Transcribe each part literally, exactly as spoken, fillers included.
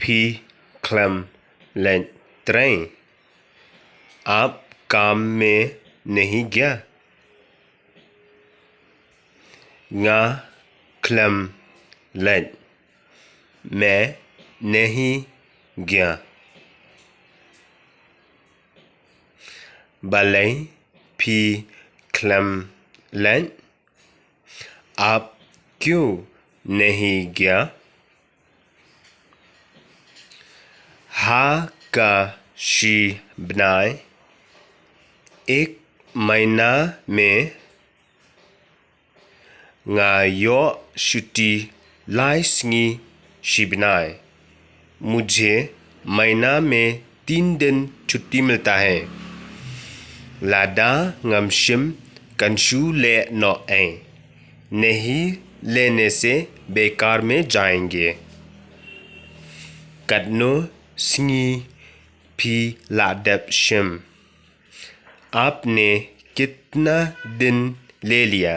phi khlem leit trei? आप काम में नहीं गया? Nga khlem leit. मैं नहीं गया. Balei phi khlem leit? आप क्यों नहीं गया? Ha ka shi bnai, एक महीना में, nga ïoh shuti lai sngi shi bnai. मुझे महीना में तीन दिन छुट्टी मिलता है. Lada ngam shim kan shu leh noh ei. नहीं लेने से बेकार में जाएंगे. Katno sngi phi la dep shim? आपने कितना दिन ले लिया?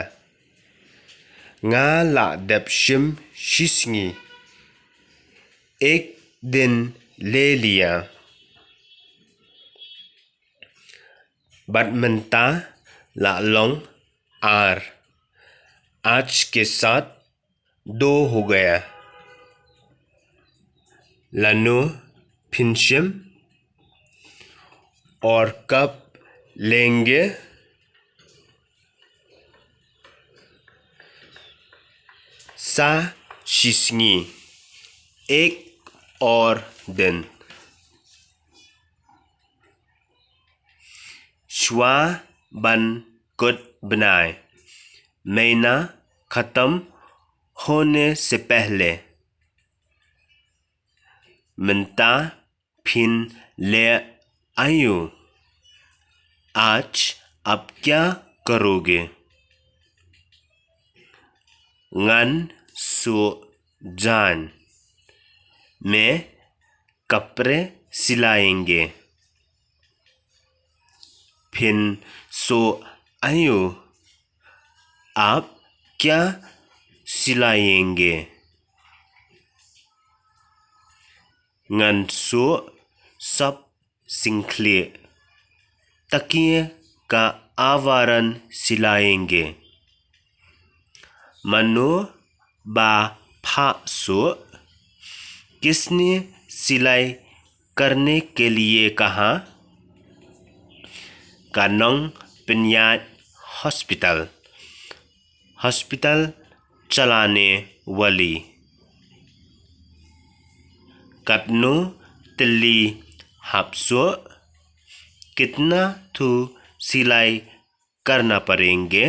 Nga la dep shim shi sngi. एक दिन ले लिया. Bad mynta la long ar. आज के साथ दो हो गया. Lano phin shim? और कब लेंगे? Sa shi sngi. एक और दिन. Shuwa ban kut bnai. महीना खत्म होने से पहले. Mynta phin leh aïu? आज आप क्या करोगे? Ngan suh jaiñ. मैं कपड़े सिलाएंगे. Phin suh aïu? आप क्या सिलाएंगे? Ngan suh sop singkhlieh. तकिए का आवरण सिलाएंगे. Mano ba phah suh? किसने सिलाई करने के लिए कहा? Ka nongpynïaid hospital. Hospital चलाने वाली. Katno tylli hap suh? कितना थू सिलाई करना पड़ेंगे?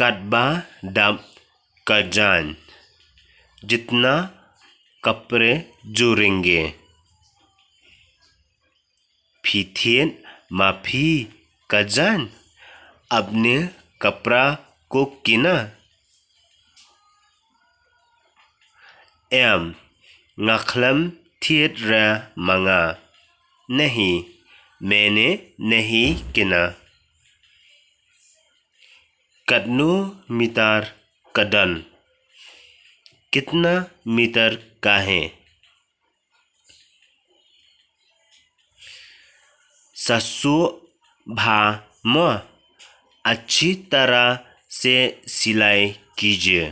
Katba dap ka jaiñ. जितना कपड़े जुड़ेंगे. Phi thied ma phi ka jaiñ? आपने कपड़ा को किना? Em, nga khlem thied re ma nga. नहीं, मैंने नहीं किना. Katno mitar ka don? कितना मीटर का है? Sa suh bha mo? अच्छी तरह से सिलाई कीजिए.